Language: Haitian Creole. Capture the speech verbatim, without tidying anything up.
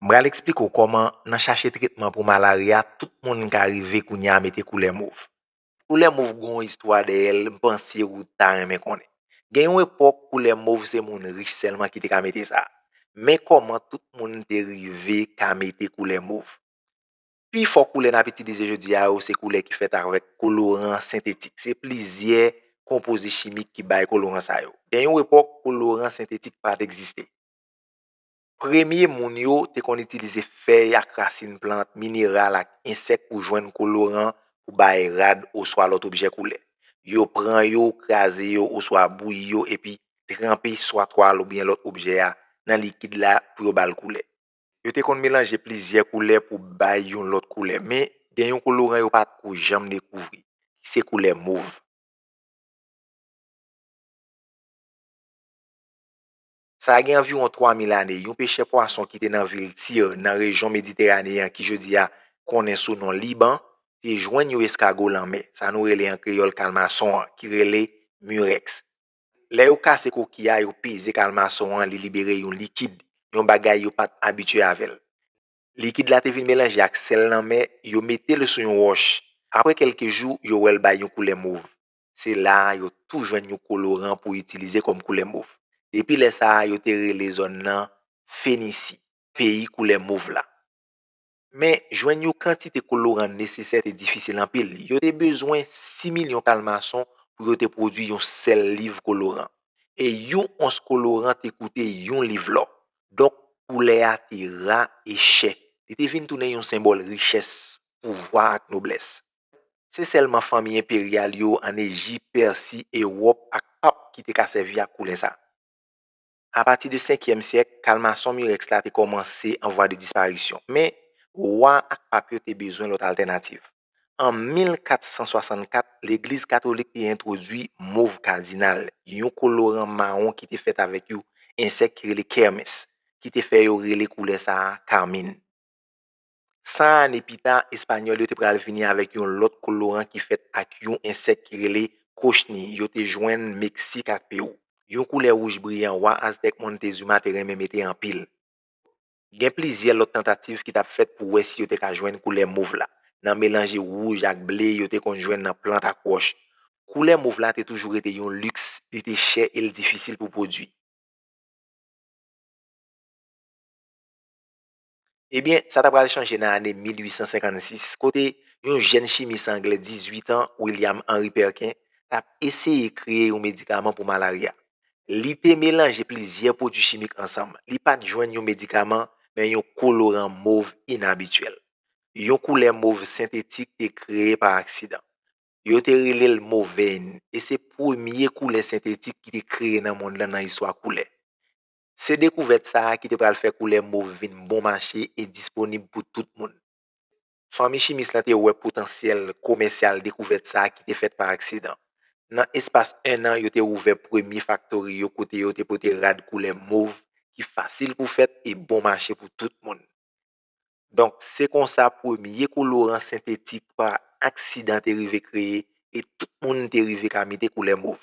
M pral eksplike w kòman nan chache tretman pou malarya, tout moun ka rive kounye a mete koulè mov. Koulè mov gen yon istwa dèyè l, m panse ou ta renmen konnen. Gen yon epòk, koulè mov se moun rich sèlman ki te ka mete sa. Men kòman tout moun te rive ka mete koulè mov. Pifò koulè n ap itilize jodi a yo se koulè ki fèt avèk koloran sentetik. Se plizyè konpoze chimik ki bay koloran sa yo. Gen yon epòk, koloran sentetik pa t egziste. Premye moun yo te konn itilize fèy ak rasin plant, mineral ak ensèk pou jwenn koloran pou bay rad oswa lòt objè koulè. Yo pran yo, kraze yo oswa bouyi yo, epi tranpe swa twal oubyen lòt objè a nan likid la pou yo ba l koulè. Yo te konn melanje plizyè koulè pou bay yon lòt koulè, men gen yon koloran yo pa t ko janm dekouvri, ki se koulè mov. Sa gen anviwon twa mil ane, yon pechè pwason ki te nan vil Tir, nan rejyon Mediteraneyen an ki jodi a konnen sou non Liban, te jwenn yon eskago lanmè, sa nou rele an kreyòl kalmason an, ki rele Murex. Lè yo kase kokiy a, yo peze kalmason an, li libere yon likid, yon bagay yo pa t abitye avè l. Likid la te vin melanje ak sèl lanmè, yo mete l sou yon wòch. Apre kèlke jou, yo wè l bay yon koulè mov. Se la a yo tou jwenn yon koloran pou itilize kòm koulè mov. Depi lè sa a, yo te rele zòn nan Fenisi, peyi koulè mov la. Men, jwenn yon kantite koloran nesesè te difisil anpil. Yo te bezwen sis milyon kalmason pou yo te pwodui yon sèl liv koloran. E yon ons koloran te koute yon liv lò. Donk, koulè a te ra e chè. Li te vin tounen yon senbòl richès, pouvwa ak noblès. Se sèlman fanmi enperyal yo ann Ejip, Pèsi, Ewòp ak pap ki te ka sèvi ak koulè sa a. Apati de senkyèm syèk, kalmason Murex la te kòmanse an vwa de disparisyon. Men, wa ak pap yo te bezwen lòt altènativ. An mil kat san swasannkat, Legliz Katolik te entwodui mov kadinal, yon koloran mawon ki te fèt avèk yon ensèk ki rele kermes, ki te fè yo rele koulè sa a kamin. San ane pita, Espanyòl yo te pral vini avèk yon lòt koloran ki fèt ak yon ensèk ki rele kochni, yo te jwenn Meksik ak Pewou. Yon koulè wouj briyan wa Aztèk Montezuma te renmen mete anpil. Gen plizyè lòt tantativ ki t ap fèt pou wè si yo te ka jwenn koulè mov la, nan melanje wouj ak ble yo te konn jwenn nan plant ak wòch. Koulè mov la te toujou rete yon liks, li te chè e l difisil pou pwodui. Ebyen, sa ta pral chanje nan ane mil uit san senkannsis, kote yon jèn chimis anglè dizuit an, William Henry Perkin, t ap eseye kreye yon medikaman pou malarya. Li te melanje plizyè pwodui chimik ansanm. Li pa t jwenn yon medikaman, men yon koloran mov inabityèl. Yon koulè mov sentetik te kreye pa aksidan. Yo te rele l movein, e se premye koulè sentetik ki te kreye nan mond lan nan istwa koulè. Se dekouvèt sa a ki te pral fè koulè mov vin bon mache e disponib pou tout moun. Fanmi chimis lan te wè potansyèl komèsyal dekouvèt sa a ki te fèt pa aksidan. Nan espas en an, yo te ouvè premye faktori yo kote yo te pote rad koulè mov ki fasil pou fèt e bon mache pou tout moun. Donk, se konsa premye koloran sentetik pa aksidan te rive kreye e tout moun te rive ka mete koulè mov.